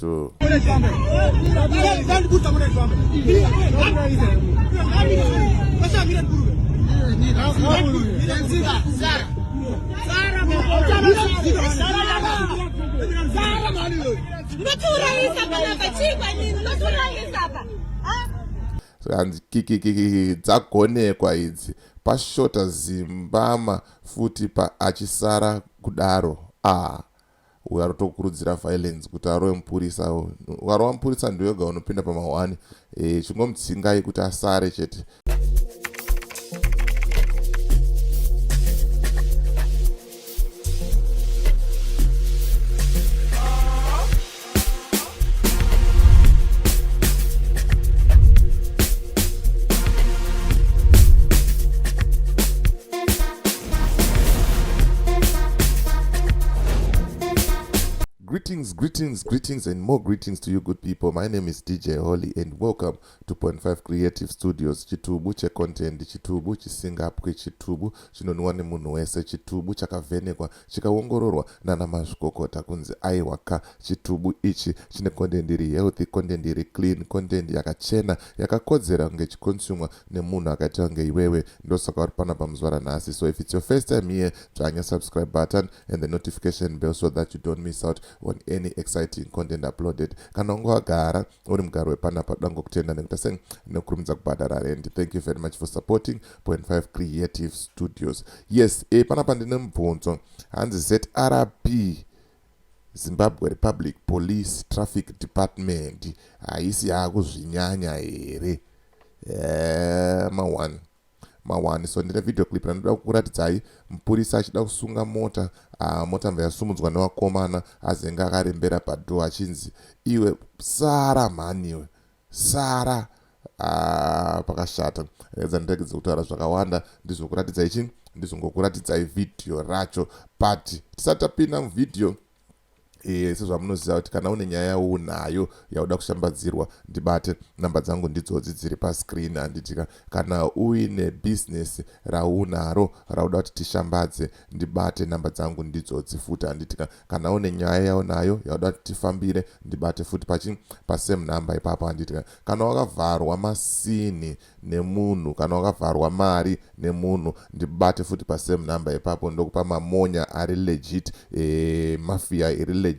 2. Hanzi kikikiki dzagonekwa idzi pashota zimbama futi pa achisara kudaro ah uyo arikutokurudzira violence kuti arove mupurisa. Ukarova mupurisa ndiwega unopinda pamahwani. E, chingomutsingai kuti asare chete. Greetings, greetings, greetings, and more greetings to you good people. My name is DJ Holly and welcome to Point 5 Creative Studios. Chitubu checontent, chitubu chisingapwi, chitubu chinonwiwa nemunhu wese, chitubu chakavhenekwa chikaongororwa nana mazvikokota kunzi aiwa ka chitubu ichi chine content iri healthy, content iri clean, content yakachena, yakakodzera kunge ichiconsumwa nemunhu akaita kunge iwewe. Ndosaka uri panapa muzuva ranhasi. So if it's your first time here, dzvanya subscribe button and the notification bell so that you don't miss out on any exciting content uploaded. Kana unge wagara uri mugari wepanapa, toda ngokutenda nekuita sei nekukurumidza kubhadhara rent. Thank you very much for supporting Point 5 Creative Studios. Yes, panapa ndine mubvunzo. Hanzi ZRP, Zimbabwe Republic Police Traffic Department, haisi yaakuzvinyanya here? Ma1 ma1. So ndine video clip randinoda kukuratidzai, mupurisa achida kusunga mota. Mota mva yasumudzwa nevakomana, azenge akarembera padhoo achinzi, "Iwe sara mhaniwe, sara." Pakashata. Redza ndiregedze kutaura zvakawanda, ndizokuratidzai chi ndizongokuratidzai vhidhiyo racho. But tisati tapinda muvhidhiyo, sezvamunoziva kuti kana une nyaya yaunayo yauda kushambadzirwa, ndibate. Namba dzangu ndidzodzi dziri pascreen, handitika? Kana uine bhizinesi raunaro rauda kuti tishambadze, ndibate. Namba dzangu ndidzodzi futi, handitika? Kana une nyaya yaunayo yauda kuti tifambire, ndibate futi pachi pasame number ipapo, handitika? Kana wakavharwa masini nemunhu, kana wakavharwa mari nemunhu, ndibate futi pasame number ipapo. Ndokupa mamonya ari legit, mafia iri legit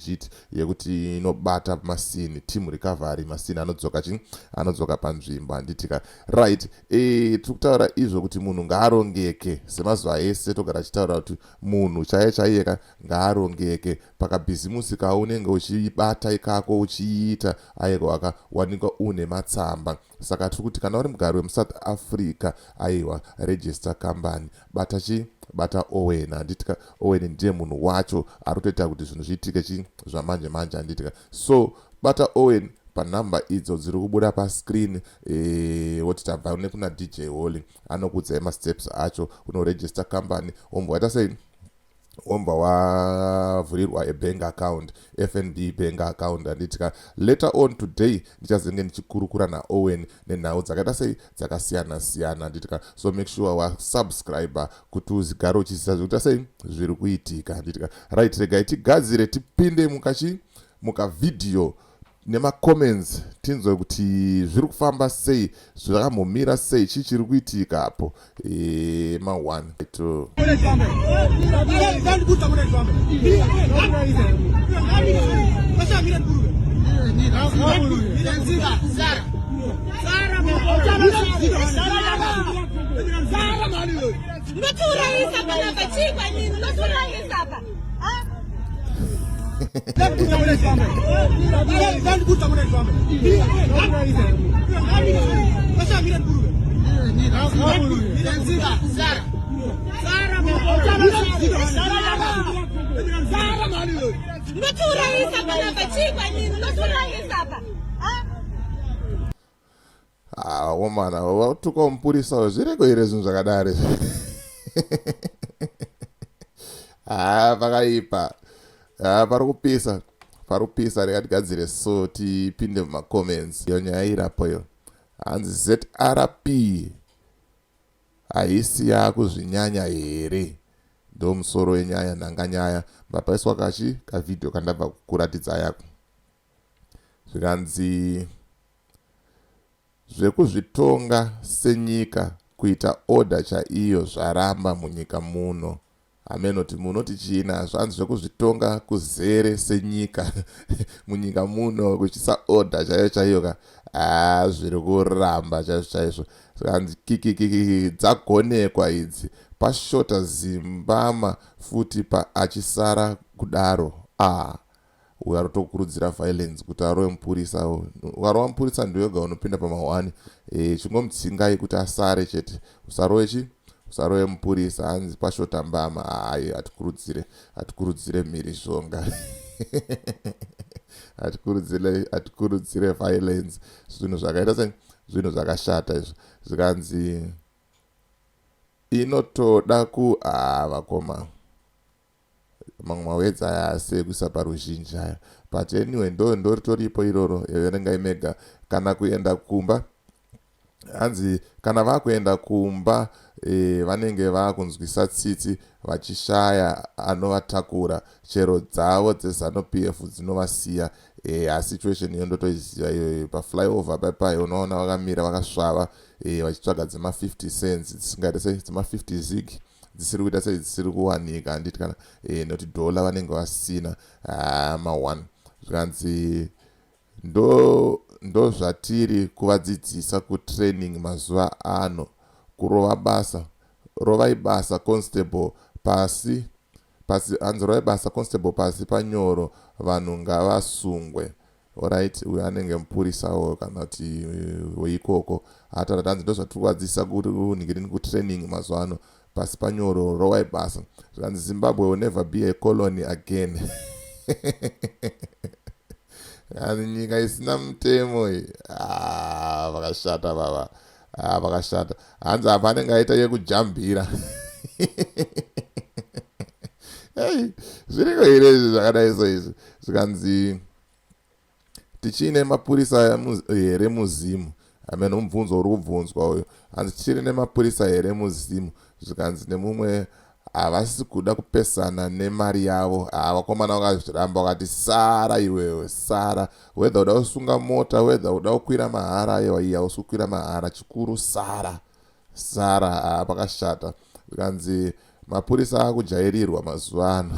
yekuti inobata masini, team recovery, masini anodzoka chi anodzoka panzvimbo, handitika? Right, tiri kutaura izvo kuti munhu ngaarongeke. Semazuva ese togara tichitaura kuti munhu chaiye chaiyeka ngaarongeke pakabhizimusi kaunenge uchibata ikako uchiita, aiwa, wakawanikwa une matsamba. Saka tiri kuti kana uri mugari wemuSouth Africa, aiwa, register company, bata chi bata Owen, handitika? Owen ndiye munhu wacho ari kutoita kuti zvinhu zviitike chi zvamanje manje, handitika? So bata Owen panhamba idzo dziri kubuda pascreen, woti tabva nekuna DJ Holly. Anokuudzai masteps acho. Unoregister company, wombwa waita sei, wombva wavhurirwa a bank account, FNB bank account, handitika? Later on today ndichazenge ndichikurukura naOwen nenhau dzakaita sei, dzakasiyana siyana, handitika? So make sure wasubscribe kuti uzigare uchiziva zvekuita sei, zviri kuitika, handitika? Right, regai tigadzire tipinde mukachi mukavhidhiyo nemacomments, tinzwe kuti zviri kufamba sei, zvakambomira sei, chii chiri kuitika apo. Ma1 2. Unotiurayisa panapa chii kwanyini? Unotiurayisa apa. Unotiurayisa panapa chii kwanyini? Unotiurayisa apa. Ah, womana watuka mupurisa, zviriko here zvinhu zvakadaro? Ah, pakaipa. Ah, pari kupisa, pari kupisa. Rega tigadzire so tipinde mumacomments. Iyo nyaya irapo iyo, hanzi ZRP haisi yaakuzvinyanya here? Ndo musoro wenyaya, nhanga nyaya. Mapaiswa kachi kavhidhiyo kandabva kukuratidza yako. Zvikanzi zvekuzvitonga senyika kuita order chaiyo zvaramba munyika muno. Hameno kuti munoti chii nazvo. Hanzi zvekuzvitonga kuzere senyika munyika muno kuchisa order chaiyo chaiyo ka haa zviri kuramba chaizvo chaizvo. Zvikanzi kikikiki dzagonekwa idzi pashota zimbama futi pa achisara kudaro ah uyo arikutokurudzira violence kuti arove mupurisa. Ukarova mupurisa ndiwe wega unopinda pamahwani. E, chingomutsingai kuti asare chete, usarove chi usarove mupurisa. Hanzi pashota mbama. Hayi, hatikurudzire, hatikurudzire mhirizhonga, hatikurudzire, hatikurudzire violence. Zvinhu zvakaita se zvinhu zvakashata izvo. Zvikanzi inotoda ku haa vakoma mamwe mawedzi aya asi ekuisa paruzhinji aya, but anyway ndo ndoritoripo iroro. Verengai mega. Kana kuenda kumba, hanzi kana vakuenda kumba vanenge vakunzwisa tsitsi vachishaya anovatakura, chero dzavo dzeZANU PF dzinovasiya. Situation iyo ndotoiziva iyoyo. Paflyover paipai unoona vakamira vakasvava vachitsvaga dzema50 cents dzisingaite sei, dzema50 zig dzisiri kuita sei, dzisiri kuwanika, handiti? Kana nekuti dhola vanenge vasina ma1. Zvikanzi ndo zvatiri kuvadzidzisa kutraining mazuva ano, kurova basa. Rovai basa constable, pasi pasi. Hanzi rovai basa constable, pasi panyoro, vanhu ngavasungwe. Alright, uyo anenge mupurisawo kana kuti weikoko ataura kuti hanzi ndo zvatiri kuvadzidzisa kunhingirini kutraining mazuva ano, pasi panyoro, rovai basa. Zvikanzi Zimbabwe will never be a colony again. Yani nyika isina mutemo iyi. Ah, vakashata baba. Ah, vakashata. Hanzi apa anenge aita yekujambira. Ei, zviriko here izvi zvakadai so izvi? Zvikanzi tichiine mapurisa here muzimu? Amene mubvunzo uri kubvunzwa uyu. Hanzi tichiri nemapurisa here muzimu? Zvikanzi nemumwe havasi kuda kupesana nemari yavo. Vakomana vakazviramba, vakati sara iwewe, sara. Whether uda kusunga mota, whether uda kukwira mahara, aiwa, iyi hausi kukwira mahara. Chikuru sara, sara. Pakashata. Zvikanzi mapurisa akujairirwa mazuva ano,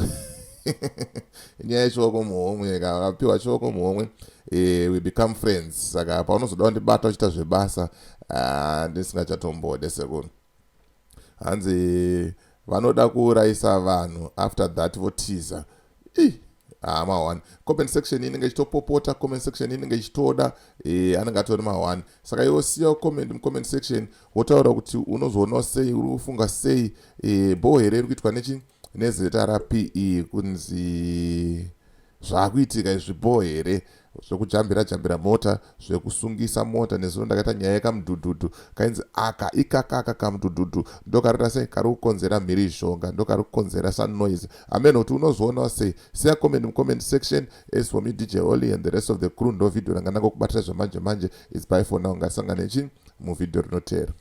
inyaya yechioko muhomwe. Kana vakapiwa chioko muhomwe, we become friends. Saka paunozoda kundibata uchiita zvebasa, ndisingachatombode sekuru. Hanzi vanoda kuurayisa vanhu, after that votiza. Ma1 comment section inenge ichitopopota, comment section inenge ichitoda anenge atori ma1. Saka iwe siya comment mucomment section, wotaura kuti unozoonawo sei, uri kufunga sei. Bho here iri kuitwa nechi neZRP kunzi zvaakuitika izvi bho here, zvekujambira jambira mota, zvekusungisa mota? Nezuro ndakaita nyaya yekamudhudhudhu kainzi aka ikakaka kamudhudhudhu ndokarita sei, kari kukonzera mhirizhonga, ndokari kukonzera sanoise. Amen, kuti unozoonawo sei? Siya comment mucomment section. As for me, DJ Holly and the rest of the crew, ndo vhidhiyo ranga ndangokubatira zvamanje manje. It's bye for now. Ngasangane chi muvhidhiyo rinoteera.